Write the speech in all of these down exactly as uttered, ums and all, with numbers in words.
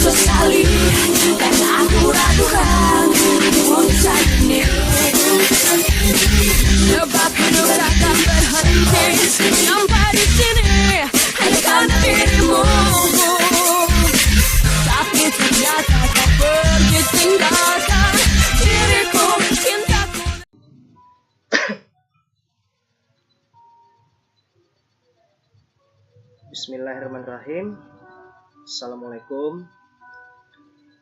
Sekali, karena aku ragukan puncak ini. Sebab hidup takkan berhenti sampai di sini, hanya karena dirimu. Tapi ternyata kau pergi tinggalkan diriku, cintaku. Bismillahirrahmanirrahim. Assalamualaikum.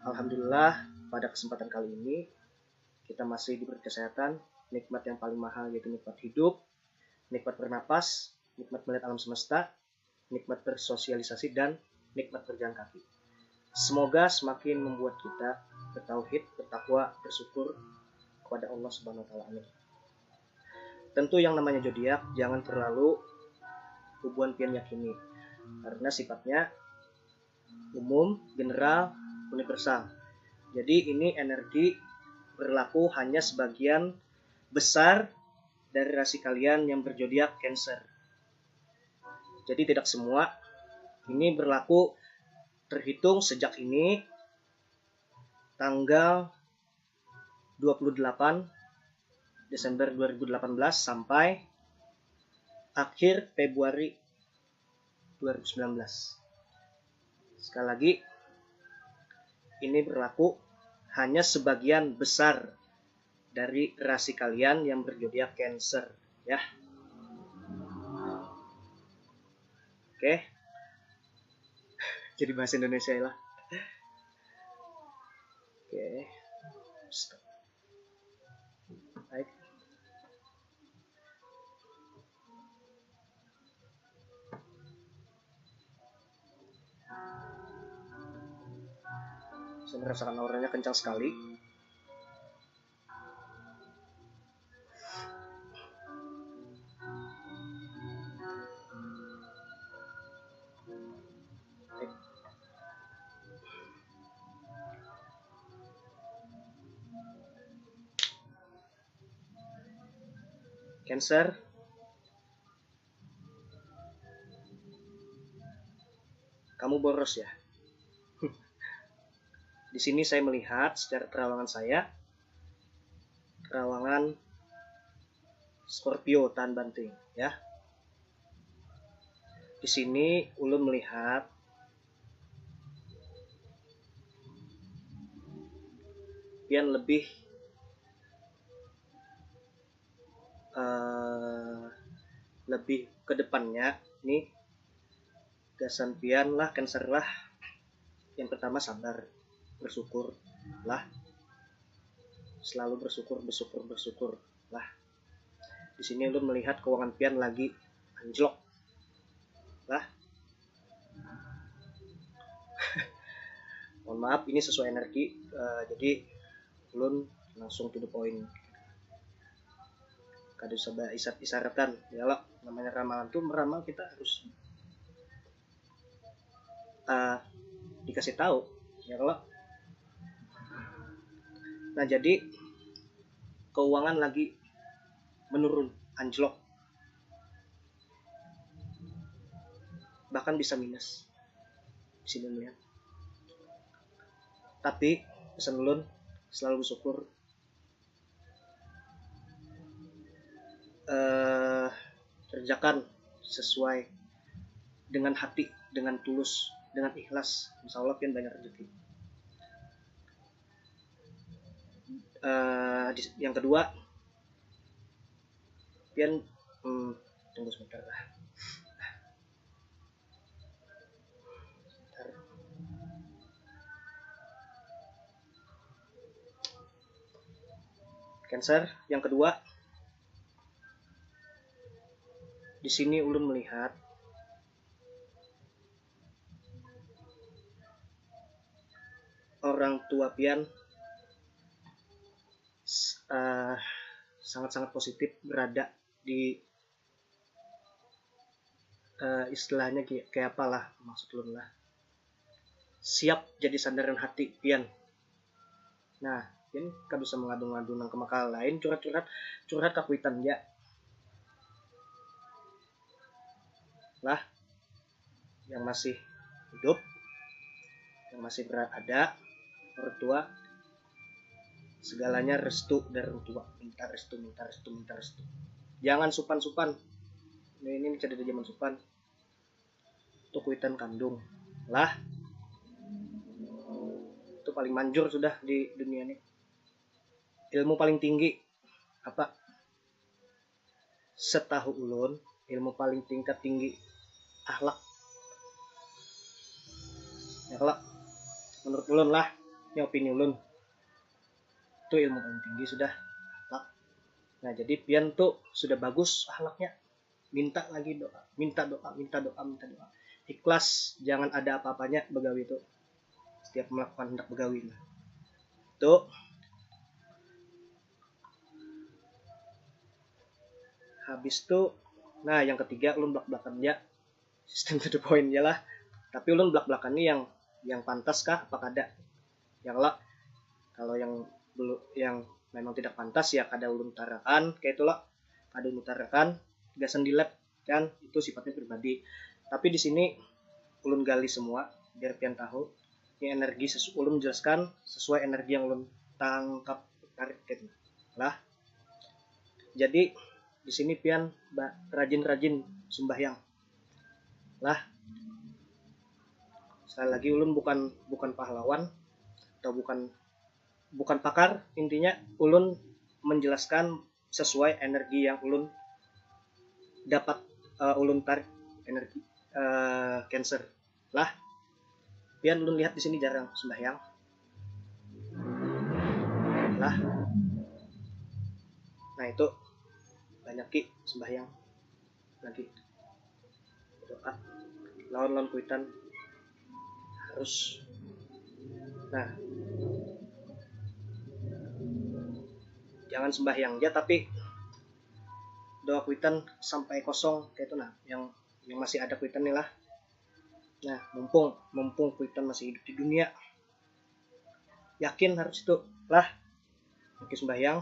Alhamdulillah, pada kesempatan kali ini kita masih diberi kesehatan, nikmat yang paling mahal yaitu nikmat hidup, nikmat bernapas, nikmat melihat alam semesta, nikmat bersosialisasi, dan nikmat berjalan kaki. Semoga semakin membuat kita bertauhid, bertakwa, bersyukur kepada Allah Subhanahu wa Ta'ala. Amin. Tentu yang namanya zodiak jangan terlalu bubuhan pian yakini, karena sifatnya umum, general, universal. Jadi, ini energi berlaku hanya sebagian besar dari rasi kalian yang berzodiak Cancer. Jadi, tidak semua. Ini berlaku terhitung sejak ini, tanggal dua puluh delapan Desember dua ribu delapan belas sampai akhir Februari dua ribu sembilan belas. Sekali lagi, ini berlaku hanya sebagian besar dari rasi kalian yang berzodiak Cancer, ya. Oke. Jadi bahasa Indonesia lah. Oke. Stop. Baik. Saya merasakan auranya kencang sekali. Cancer, kamu boros ya. Di sini saya melihat secara terawangan saya, terawangan Scorpio tahan banting, ya. Di sini ulun melihat pian lebih, eh, lebih ke depannya nih, gasan pian lah, Cancer lah. Yang pertama, sabar, bersyukur lah. Selalu bersyukur, bersyukur, bersyukur lah. Di sini ulun melihat keuangan pian lagi anjlok lah. Mohon maaf, ini sesuai energi, eh, jadi ulun langsung to the point. Kada usah baisyarat-isyaratan, ya lo. Namanya ramalan tuh meramal, kita harus, eh, dikasih tahu, ya lo. Nah, jadi keuangan lagi menurun, anjlok, bahkan bisa minus di sini, ya. Tapi pesan ulun, selalu bersyukur, eh, kerjakan sesuai dengan hati, dengan tulus, dengan ikhlas, insya Allah pian banyak rezeki. Eh, di- yang kedua, pian, hmm, tunggu sebentar lah. Cancer, yang kedua, di sini ulun melihat orang tua pian, eh, sangat-sangat positif berada di, eh, istilahnya ki-, kayak apalah maksud ulun lah. Siap jadi sandaran hati pian. Nah, pian kada usah mengadu-ngadu nang ke maka lain, curhat-curhat, curhat ka kuitan ja lah. Yang masih hidup, yang masih berada, orang tua, segalanya restu dari orang tua. Minta restu, minta restu, minta restu. Jangan supan-supan. Ini, ini masih ada zaman supan. Itu kuitan kandung. Lah. Itu paling manjur sudah di dunia ini. Ilmu paling tinggi apa? Setahu ulun, ilmu paling tingkat tinggi akhlak. Ya kalau menurut ulun lah, ini opini ulun. Itu ilmu paling tinggi sudah, akhlak. Nah, jadi pian tuh sudah bagus akhlaknya. Minta lagi doa, minta doa, minta doa, minta doa. Ikhlas, jangan ada apa-apanya begawi itu. Setiap melakukan hendak begawi. Nah. Itu. Habis tu, nah, yang ketiga ulun belak-belakan ja. Sistem to the point ja lah. Tapi ulun belak-belakan ni yang, yang pantas kah apa kada. Yang lah, kalau yang belum, yang memang tidak pantas ya kada ulun utarakan, kayak itulah. Kada ulun utarakan, gasan di lab kan, itu sifatnya pribadi. Tapi di sini ulun gali semua biar pian tahu. Ini energi sesu-, ulun menjelaskan sesuai energi yang ulun tangkap, tarik gitu. Lah. Jadi di sini pian ba-, rajin-rajin sembahyang. Lah. Sekali lagi ulun bukan, bukan pahlawan atau bukan, bukan pakar, intinya ulun menjelaskan sesuai energi yang ulun dapat, eh, ulun tarik energi, eh, Cancer. Lah, pian ulun lihat di sini jarang sembahyang. Lah. Nah, itu banyak ki sembahyang lagi. Doa lawan, lawan kuitan harus. Nah, jangan sembahyang ja tapi doa kuitan sampai kosong kayak itu nah, yang, yang masih ada kuitan nih lah. Nah, mumpung, mumpung kuitan masih hidup di dunia, yakin harus itu lah. Oke, sembahyang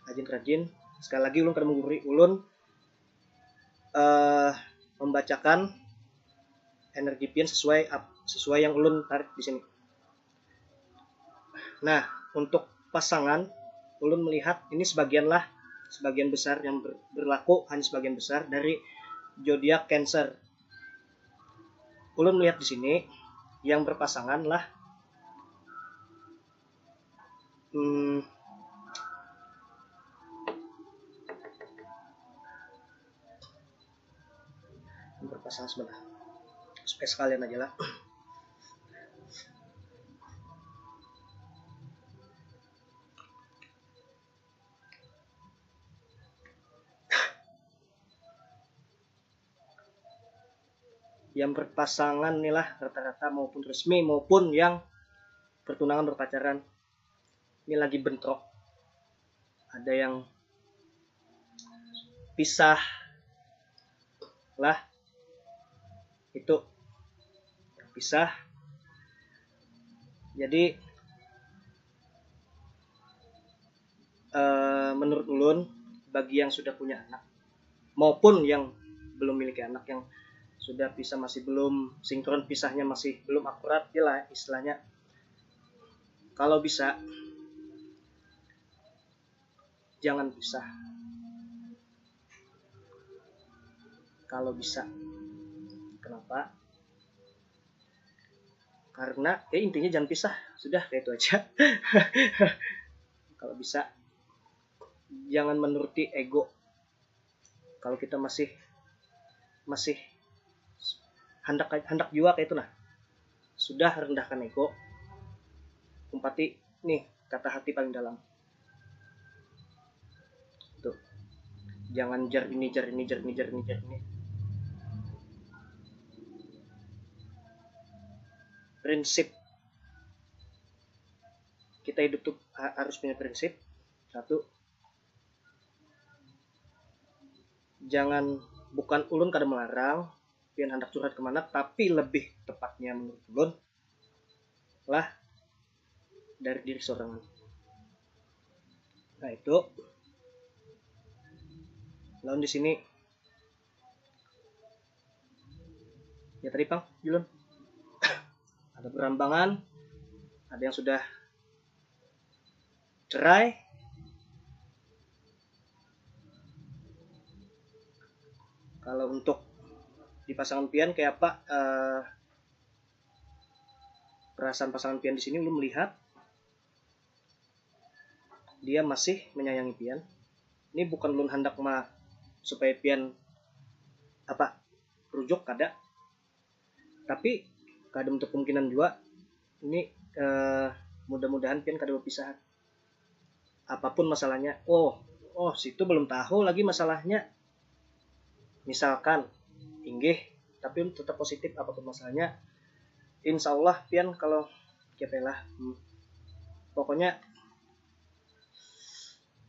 rajin-rajin. Sekali lagi ulun kada menggurui, ulun, eh, membacakan energi pian sesuai ap-, sesuai yang ulun tarik di sini. Nah, untuk pasangan, ulun melihat ini sebagian lah, sebagian besar yang ber-, berlaku, hanya sebagian besar dari zodiak Cancer. Ulun melihat di sini yang berpasangan lah, hmm, berpasangan sebentar supaya sekalian aja lah. Yang berpasangan nih lah rata-rata, maupun resmi maupun yang bertunangan, berpacaran, ini lagi bentrok. Ada yang pisah lah, itu pisah. Jadi, eh, menurut ulun, bagi yang sudah punya anak maupun yang belum memiliki anak, yang sudah pisah masih belum sinkron, pisahnya masih belum akurat ya lah istilahnya, kalau bisa jangan pisah. Kalau bisa. Kenapa? Karena ya intinya jangan pisah, sudah, kayak itu aja. Kalau bisa jangan menuruti ego. Kalau kita masih, masih handak, handak jua kayak itu nah, sudah rendahkan ego, umpati nih kata hati paling dalam. Tuh. Jangan jar ini, jar ini, jar ini, jar ini, jar ini. Prinsip. Kita hidup tuh ha-, harus punya prinsip. Satu, jangan, bukan ulun kada melarang pian handak curhat kemana, tapi lebih tepatnya menurut ulun lah dari diri sorangan. Nah, itu lawan di sini ya tadi pang, Julun. Ada berambangan, ada yang sudah cerai. Kalau untuk di pasangan pian, kayak apa, eh, perasaan pasangan pian di sini? Ulun melihat dia masih menyayangi pian. Ini bukan ulun handak ma supaya pian apa, rujuk, kada. Tapi kada menutup kemungkinan juga ini, eh, mudah-mudahan pian kada berpisah. Apapun masalahnya, oh, oh, situ belum tahu lagi masalahnya. Misalkan, inggih, tapi tetap positif apapun masalahnya. Insya Allah pian kalau, kiapa lah, hmm, pokoknya,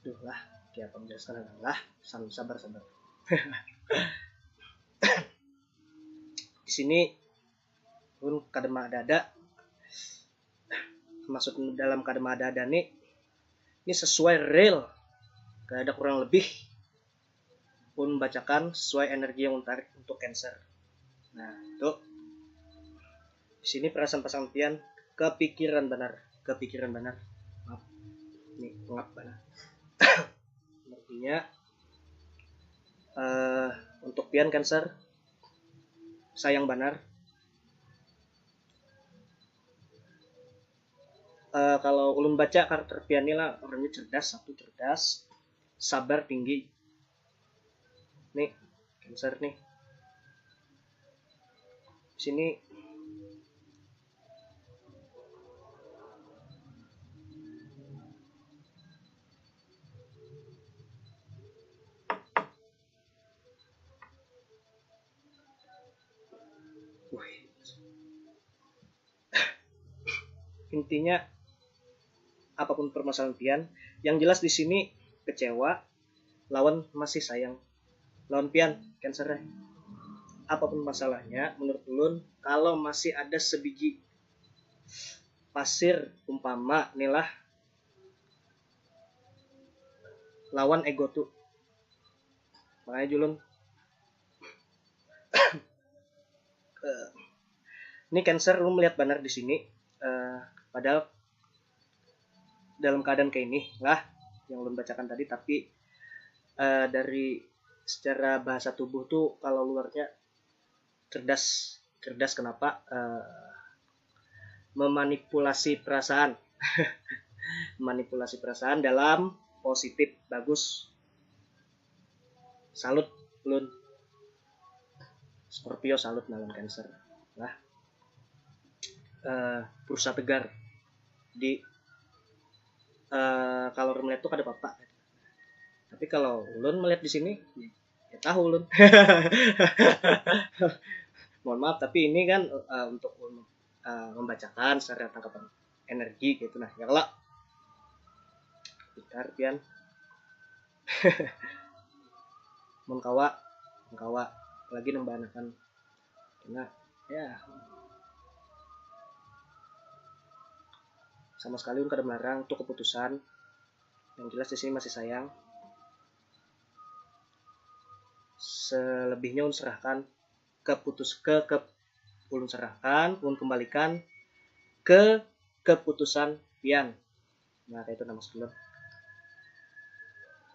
duh lah, kiapa menjelaskan lah, sabar, sabar. Di sini pun kada ada-ada. Maksud dalam kada ada-ada ni, ini sesuai real, kada ada kurang lebih. Pun bacakan sesuai energi yang ulun tarik untuk Cancer. Nah, itu di sini perasaan pasangan pian kepikiran benar, kepikiran benar. Maaf, ini pengap benar. Artinya, eh, untuk pian Cancer, sayang benar. Eh, kalau ulun baca karakter pian ni lah, orangnya cerdas, satu cerdas, sabar tinggi. Nih, Cancer nih. Sini. Wih. Intinya, apapun permasalahan pian, yang jelas di sini kecewa lawan masih sayang lawan pian, Cancer. Apapun masalahnya, menurut ulun, kalau masih ada sebiji pasir, umpama nilah, lawan ego tu, makanya julun, eh, ini Cancer, lu melihat banar di sini, eh, padahal dalam keadaan kayak ini lah yang ulun bacakan tadi, tapi, eh, dari secara bahasa tubuh tuh kalau luarnya cerdas, cerdas kenapa, eh, memanipulasi perasaan. Manipulasi perasaan dalam positif, bagus. Salut, ulun. Scorpio salut lawan Cancer lah. Eh, berusaha tegar di, eh, kalau orang melihat tuh kada apa-apa, tapi kalau ulun melihat di sini, ya tahu ulun. Mohon maaf, tapi ini kan, eh, untuk, eh, membacakan secara tangkapan energi gitu, nah, ya kalau pintar pian. Mun kawa, mun kawa lagi nang baanakan, karena ya sama sekali ulun kada melarang itu keputusan. Yang jelas di sini masih sayang. Selebihnya ulun serahkan keputus ke, ke ulun serahkan, ulun kembalikan ke keputusan pian. Nah, itu nama sebelum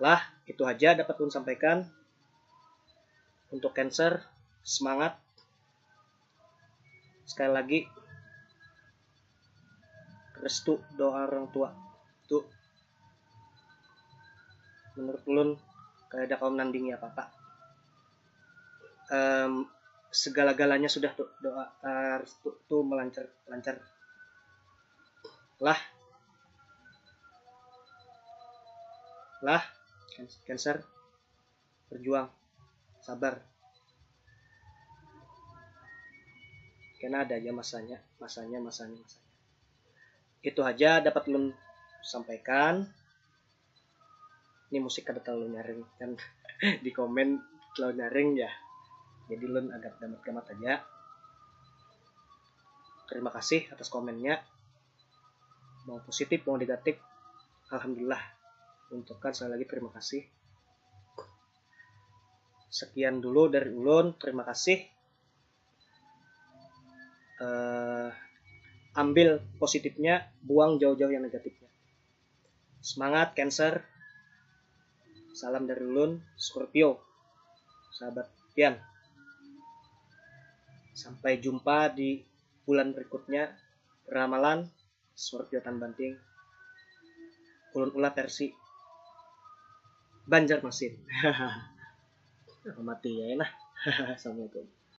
lah, itu aja dapat ulun sampaikan. Untuk Cancer, semangat. Sekali lagi, restu doa orang tua tu menurut ulun kada kawa menandingi apa-apa. Em, segala-galanya sudah tu, doa, eh, restu tu melancar, lancar lah. Lah, Can-, Cancer, berjuang, sabar. Kena ada aja masanya, masanya, masanya, masanya. Itu aja dapat ulun sampaikan. Ini musik kada terlalu nyaring kan. Di komen terlalu nyaring ya. Jadi ulun agak gamat-gamat aja. Terima kasih atas komennya. Mau positif, mau negatif, alhamdulillah. Untuk kan sekali lagi terima kasih. Sekian dulu dari ulun, terima kasih. Eh, Ambil positifnya, buang jauh-jauh yang negatifnya. Semangat Cancer. Salam dari ulun Scorpio, sahabat pian. Sampai jumpa di bulan berikutnya. Ramalan Scorpio Tan Banting, ulun ulah versi Banjarmasin. Mati ya nah. Assalamualaikum.